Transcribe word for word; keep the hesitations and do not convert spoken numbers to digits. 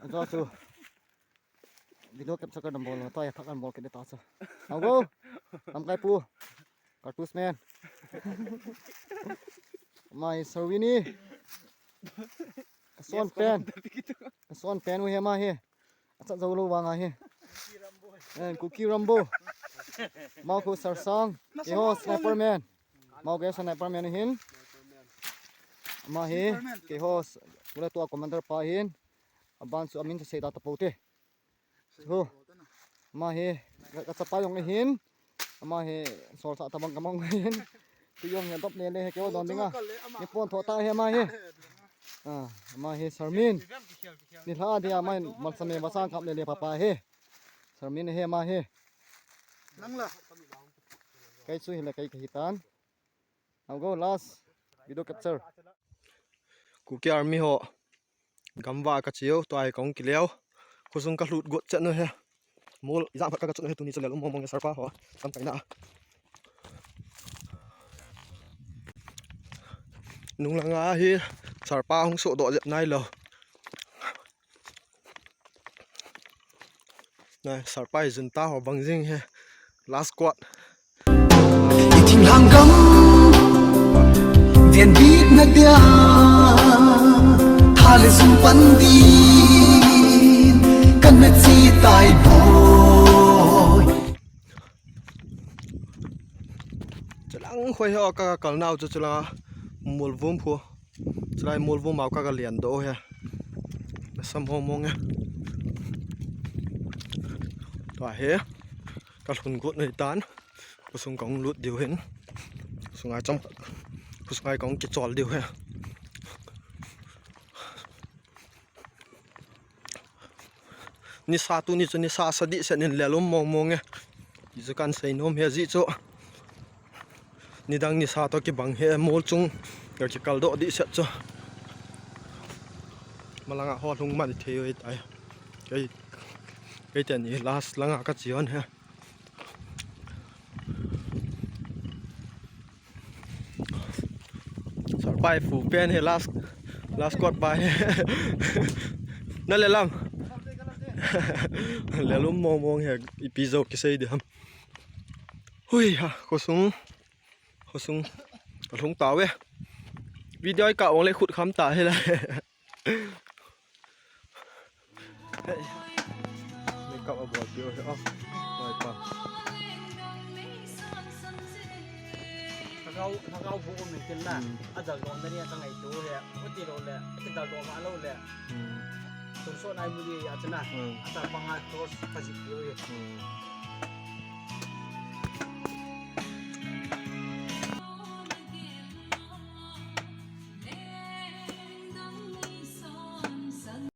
Ajo chu. Video capture ka dam bol, tua ya thak kan bol ke de ta chu. Au go. Lamkai pu. Cartoon man. Mai Sarwini. Ka son pen. Ka son pen u hi ama hi. Achat jou lou vang ahi. En Kuki Rambo. Mau khu Sarsang. Keiho sniper man. Mau keiho sniper man hin. Ama hi. Keiho s-, ule tua commander pa hin. Aban chu amin chu sei ta tapou te. Ho. Ama hi. Ka, ka chapa jong ahin. Ama hi. Sol sa tabang kamang ahin. Tu jong hi dop le le he keiho don dinga. Ni pon tho ta hi ama hi. Ah, ama hi Sarmin. Ni hla dia mai malsame masang kap le le papa hi. Sarmin hi ama hi. Nang la. Kei chu hi le kei ka hi tan. Au go last video capture. Kuki Army ho. Gamva ka cheu, tua hi ka hung kileu. Khosung ka lut got chet nu hi. Mol, ijang phat ka ka chut nu hi tuni chu lel um mong mong e Sarpa ho. Kam kaina. Nung langa hi Sarpa hung soh doh jep nai lou. Nai, Sarpa hi junta ho bang jing hi. Last squad. I thinglhang gam, venbitna dia, tha le sum pan din, kan met chi tai boi. Chulang khoi ho ka, ka kal nau chu chulang a mol vum khu. Chulai mol vum mau ka, ka lian doh hi. Na sam mong mong e. Tua hi. Ka lhun got nei tan. Khosung ka hung lut diu hin. Khosung ai cham. Khosung ai ka hung kichol diu hi. Nisa tuni chu nisa sa dih set in lel um mong mong e. Ti chu kan sei nom hi ajeh chu. Nidang nisa toh kibang hi mol chung ka kikal doh dih set chu. Malanga ho lhung man thei u tai. Kei, kei teni last langa ka chi on hi. Sarpa hi fu pen hi last, last squad pa hi. Na lel am? Lel um mong mong hi ipi jou kisei ding ham. Hui ha, khosung. Khosung. Ka lhung tau e. Video ka ong le khut kham ta hi la. Makeup a bol peh u hi, oh. Oi pa. Lhagao, lhagao bu um in tin na. Hmm. A dal don na ni a ka ngaito u hi. U ti lou le, a ti dal don ma lou le. Hmm. Tun so nai bu di a chana. Hmm. A ta panga cross ka jih peh u hi. Hmm.